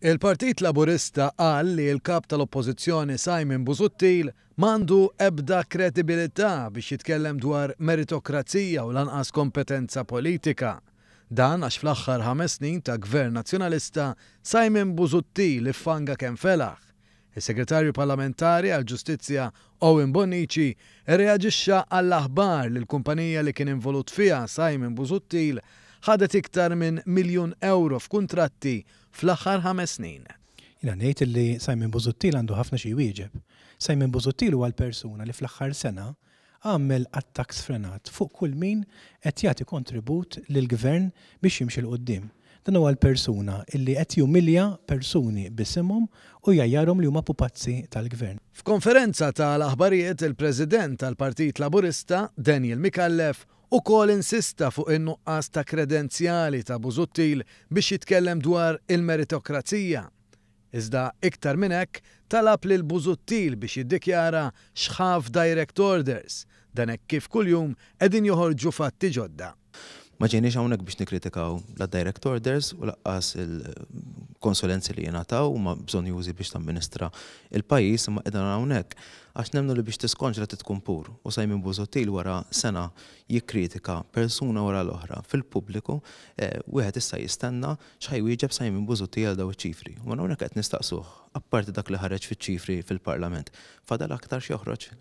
Il-Partit Laburista qal li l-Kap tal-Oppożizzjoni Simon Busuttil m'għandu ebda kredibilità biex jitkellem dwar meritokrazija u lanqas kompetenza politika. Dan għax fl-aħħar ħames snin ta' Gvern Nazzjonalista Simon Busuttil iffanga kemm felaħ. Is-Segretarju Parlamentari għall-Ġustizzja Owen Bonnici rreaġixxa għall-aħbar li l-kumpanija li kien involut fiha Simon Busuttil ħadet iktar minn miljun ewro f'kuntratti fl-aħħar ħames snin. Jiena ngħid li Simon Busuttil għandu ħafna xi jwieġeb. Simon Busuttil huwa l-persuna li fl-aħħar sena għamel attakk sfrenat fuq kull min qed jagħti kontribut lill-Gvern biex jimxi 'l quddiem. Dan huwa l-persuna illi qed jumilja persuni b'isimhom u jgħajjarhom li huma pupazzi tal-Gvern. F'konferenza ta' l-aħbarijiet il-President tal-Partit Laburista, Daniel Micallef, ukoll insista fuq in-nuqqas ta' kredenzjali ta' Busuttil biex jitkellem dwar il-meritokrazija. Iżda iktar minn hekk talab lil Busuttil biex jiddikjara x'ħa f'direct orders, dan hekk kif kuljum qegħdin joħorġu fatti ġodda. Ma ġejniex hawnhekk biex nikkritikaw la direct orders u laqqas il-konsulenzi li jingħataw huma bżonnjużi biex tamministra il-pajjiż imma qegħdin hawnhekk għax nemmnu li biex tiskonġla trid tkun pur u Simon Busuttil wara sena jikkritika persuna wara l-oħra fil-pubbliku wieħed issa jistenna X'ħa jwieġeb Simon Busuttil għal dawn iċ-ċifri? U minn hawnhekk qed nistaqsuh, apparti dak li ħareġ fiċ-ċifri fil-Parlament, fadal aktar x'joħroġ?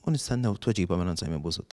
U nistennew tweġiba mingħand Simon Busuttil.